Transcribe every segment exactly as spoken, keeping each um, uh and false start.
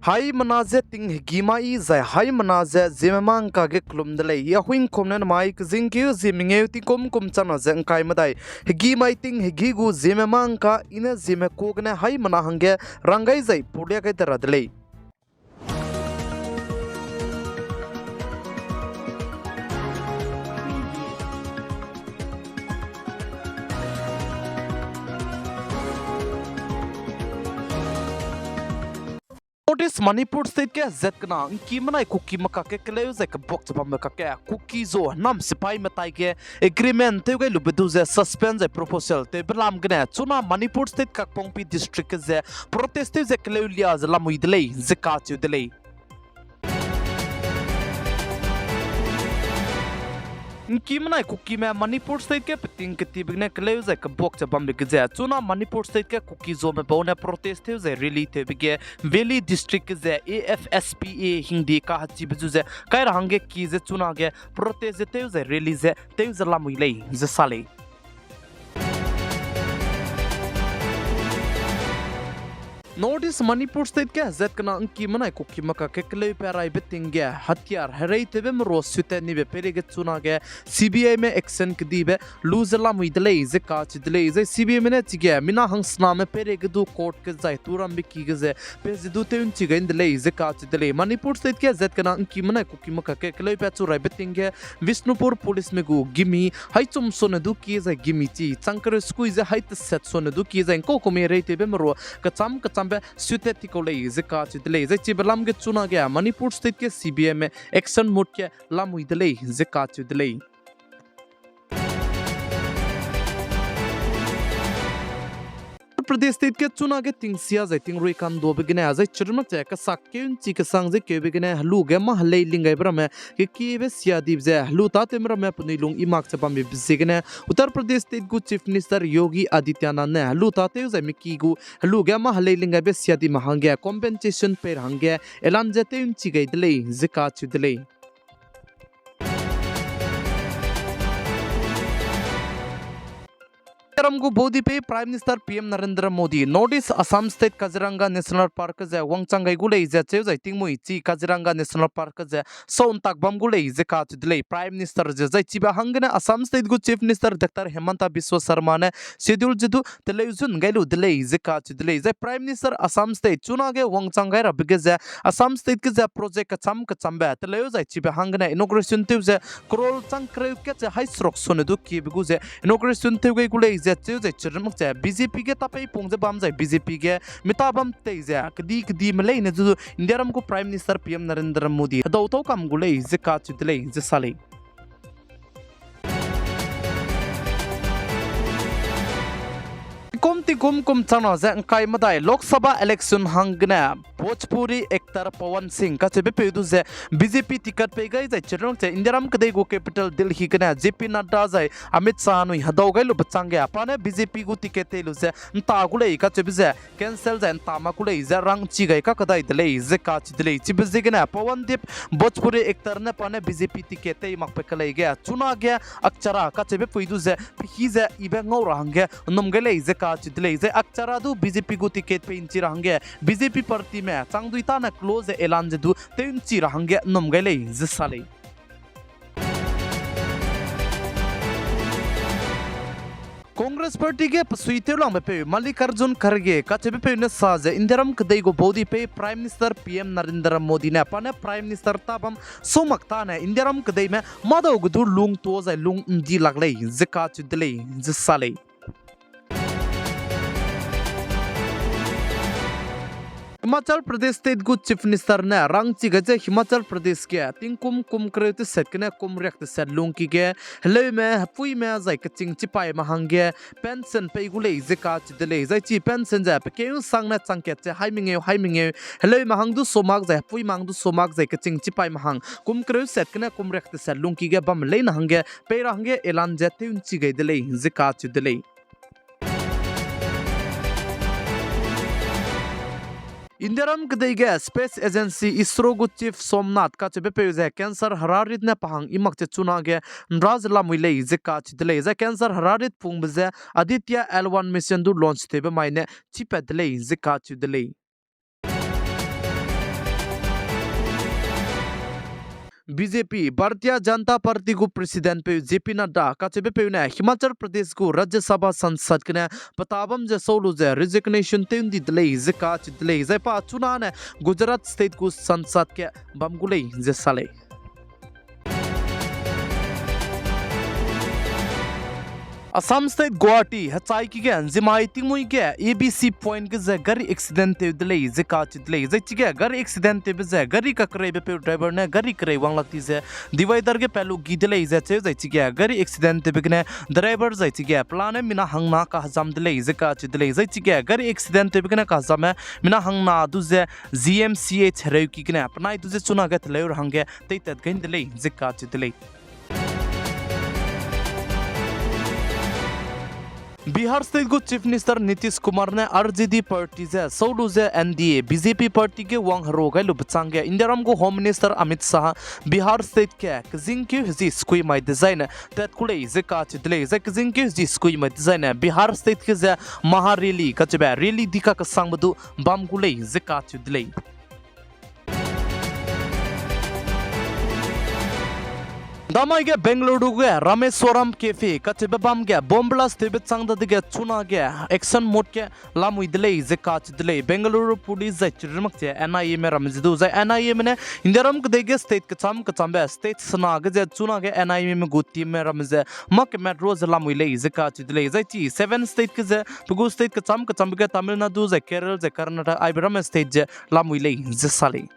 Haimena je ting hegî mai zai haimena ze Zeme mangka ge kelum de lei. I Ahuikum ne namai kezingkeu Zeme ngeu tingkum kum changna ze ngkai medai, hegî mai ting hegî gu Zeme mangka, i ne Zeme ku gene haimena hangge rang gai zai pulia gai de ra de lei. North East Manipur State ge zat kena ngki menai Kuki me kakge keleu zai kebuak ze bambe kakge Kuki zo nam sipaime tai ge agreement tew gai lube du ze suspend zai proposal tewbe lam gene chuna Manipur State Kangpokpi District ge ze protest tew ze keleu lia ze lamui de lei ze kacheu de lei. Ngki menai Kukime Manipur State ge peting ketibe gene keleu zai kebuak ze bambe ge ze chuna Manipur State ge Kuki zome bau ne protest tew zai rally tewbe ge Valley District ge ze A F S P A hingdi kahechibe zu ze kai ra hangge ki ze chuna ge protest ze tew zai rally ze tew ze lamui lei ze sa lei. North East Manipur State ge zat kena ngki menai Kuki me kakge keleu pe raibe ting ge hatiar hereitewbe merua sute nibe peireige chuna ge C B I me action kedibe lu ze lamui de lei ze kacheu de lei. Zai C B I me ne chige mina hangsename peireige du court ge zai turambe ki ge ze pe ze du tew nchi gai de lei ze kacheu de lei. Manipur State ge zat kena ngki menai Kuki me kakge keleu pe chu raibe ting ge Bishnupur Policeme gu gimi haichum sone du ki zai gimi chi changkereu sekui ze haiteset sone du ki zai ngkau kumi hereitewbe merua kecham kechambe sute tikau lei ze kacheu de lei. Zai chibe lam ge chuna ge Manipur State ge C B I me action mode ge lamui de lei ze kacheu de lei. Uttar Pradesh State ge chuna ge tingsia zai tingrui kanduabe gene zai chirmak ze kesak keu nchi kesang ze keube gene helu ge mâ helei linggaibe ramme kekiebe siadibe ze helu tâtewme ramme penui lung i mak ze bambe ziegene Uttar Pradesh State gu Chief Minister Yogi Adityanath ne helu tâtew zai miki gu helu ge mâ helei linggaibe siadime hangge compensation pei ra hangge elan ze tew nchi gai de lei ze kacheu de lei. Indiaram gu baudipei Prime Minister P M Narendra Modi North East Assam State Kaziranga National Park ze wangchang gai gu lei ze cheu zai tingmui chi Kaziranga National Park ze sau ntak bam gu lei ze kacheu de lei. Prime Minister ze zai chibe hanggene Assam State gu Chief Minister Doctor Himanta Biswa Sarma ne schedule ze du teleu zun gai lu de lei ze kacheu de lei. Zai Prime Minister Assam State chuna ge wangchang gai rabe ge ze Assam State ge ze project kecham kechambe teleu zai chibe hanggene inauguration tew ze crore chang kereu kat ze hai seruk sone du kiebe gu ze inauguration tew gai gu lei ze cheu zai chirmak ze B J P ge tapeipung ze bam zai B J P ge mita bam tei ze kedi kedi me leine zu Indiaram gu Prime Minister P M Narendra Modi hedau tau kam gu lei ze kacheu de lei ze sa lei. Kum tingkum kum changna ze ngkai medai Lok Sabha election hanggene Bhojpuri actor Pawan Singh kacheube peu du ze B J P ticket pei gai zai chirmak ze Indiaram kedei gu capital Delhi gene J P Nadda zai Amit Shah nui hedau gai lube changge pa ne B J P gu ticket tei lu ze nta gu lei kacheube ze cancel zai nta mak gu lei ze rangchi gai kakedai de lei ze kacheu de lei. Chibe ziegene Pawan Dev Bhojpuri actor ne pa ne B J P ticket tei makbe kelei ge chuna ge Akshara kacheube pui du ze pehî ze ibe ngau ra hangge nnum gai lei ze kacheu de lei. Zai Akshara du B J P gu ticket pei nchi ra hangge B J P partyme changdui tâne close ze elan ze du tew nchi ra hangge nnum gai lei ze sa lei. Congress Party ge pesui tewlangbe peu Mallikarjun Kharge kacheube peu ne sa ze Indiaram kedei gu baudipei Prime Minister P M Narendra Modi ne pa ne Prime Minister tâ bam sau mak tâne Indiaram kedeime mâdau ge du lung tuâ zai lung ndi lak lei ze kacheu de lei ze sa lei. Himachal Pradesh State gu Chief Minister ne rangchi gai ze Himachal Pradesh ge tingkum kum kereu teset gene kum riak teset lungki ge heleume, hepuime zai keching chipaime hangge pension pei gu lei ze kacheu de lei. Zai chi pension ze pekeu nsang ne chang kat ze hai mengeu hai mengeu, heleume hang du sau mak zai hepuime hang du sau mak zai keching chipaime hang kum kereu set gene kum riak teset lungki ge bamme leine hangge pei ra hangge elan ze tew nchi gai de lei ze kacheu de lei. Indiaram kedei ge Space Agency ISRO gu Chief Somnath kacheube peu ze cancer herarit ne pa hang i mak che chunage nra ze lamui lei ze kacheu de lei. Zai cancer herarit pungbe ze Aditya L one mission du launch tewbe mai ne chipat de lei ze kacheu de lei. B J P, Bharatiya Janata Party gu president peu J P Nadda kacheubepeu ne Himachal Pradesh gu Rajya Sabha sansad gene peta bam ze sau lu ze resignation tew ’ndi de lei ze kacheu de lei. Zai pa chunane Gujarat state gu sansad ge bam gu lei ze sa lei. Assam State Guwahati hechaiki ge nzimai tingmui ge A B C point ge ze gari accident tew de lei ze kacheu de lei. Zai chige gari accident tewbe ze gari kakereibepeu driver ne gari kerei wang lak di ze divider ge pat lu gi de lei ze cheu zai chige gari accident tewbe gene driver zai chige pelane mina hangna kahezam de lei ze kacheu de lei. Zai chige gari accident tewbe gene kahezamme mina hangna du ze G M C H hereuki gene penai du ze chunage teleu ra hangge teitat gai ’ndi de lei ze kacheu de lei. Bihar State gu Chief Minister Nitish Kumar ne R J D party ze sau lu ze N D A B J P party ge wang hero gai lube chângge Indiaram gu Home Minister Amit Shah Bihar State ge kezingkeu hezi sukui mai dezaine tat ku lei ze kacheu de lei. Zai kezingkeu hezi sukui mai dezaine Bihar State ge ze Maha Rally kacheube rally di kakesangbe du bam gu lei ze kacheu de lei. Damai ge Bengaluru ge Rameswaram Cafe kacheube bam ge bomb blast tewbe châng dadege chunage action mode ge lamui de lei ze kacheu de lei. Bengaluru police zai chirmak ze N I A me ramme ze du zai N I A me ne Indiaram kedei ge state kecham kechambe state sena ge ze chunage N I A me gu team me ramme ze mâ kemat ru ze lamui lei ze kacheu de lei. Zai chi seven state ge ze pe gu state kecham kechambe ge Tamil Nadu zai Kerala zai Karnataka aibe ramme state ze lamui lei ze sa lei.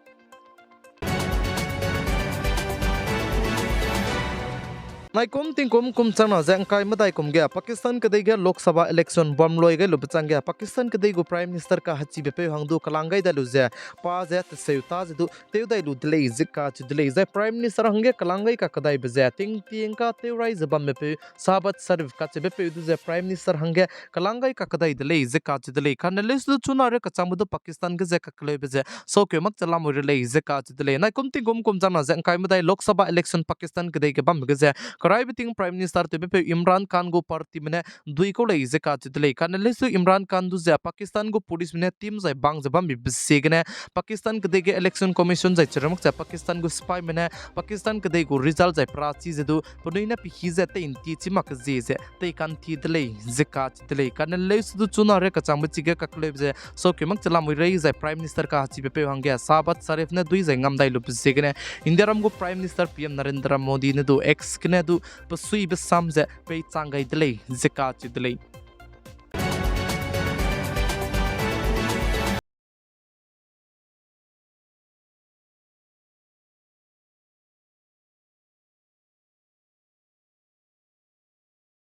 Naikum tingkum kum changna ze ’ngkai medai kum ge Pakistan kedei ge Lok Sabha election bam lui gai lube chângge Pakistan kedei gu Prime Minister kahechibe peu hang du kelang gai dai lu ze pa ze teseu ta ze du tew dai lu de lei ze kacheu de lei. Zai Prime Minister hangge kelang gai kakedaibe ze tingtieng ka tew rai ze bambe peu Shahbaz Sharif kacheube peu du ze Prime Minister hangge kelang gai kakedai de lei ze kacheu de lei. Kane leuse du chuna re kachangbe du Pakistan ge ze kakeleube ze saukeu mak ze lamui re lei ze kacheu de lei. Naikum tingkum kum changna ze ’ngkai medai Lok Sabha election Pakistan kedei ge bambe ge ze keraibe ting Prime Minister tewbe peu Imran Khan gu party me ne dui kau lei ze kacheu de lei. Kane leuse du Imran Khan du ze Pakistan gu police me ne team zai bang ze bambe ziegene Pakistan kedei ge Election Commission zai chirmak ze Pakistan gu sipaime ne Pakistan kedei gu result zai perachi ze du penui ne pehî ze tei'nti chi mak zie ze teikanti de lei ze kacheu de lei. Kane leuse du chuna re kachangbe chige kakeleube ze saukeu mak ze lamui rei zai Prime Minister kahechibe peu hangge Shahbaz Sharif ne dui zai ngam dai lube ziegene Indiaram gu Prime Minister P M Narendra Modi ne du X gene du pesuibe sam ze peichang gai de lei ze kacheu de lei.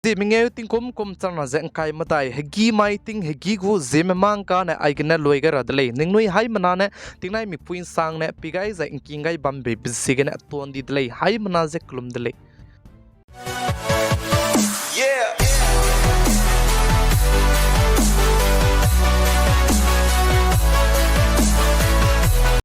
Zi mengeu tingkum kum changna ze ’ngkai medai hegî mai ting hegî gu ziemme mang kane aigene lui gai ra de lei. Ningnui haimena ne tingnai mipui ’nsangne pi gai zai ’ngking gai bambe ziegene tuan di de lei. Haimena ze kelum de lei.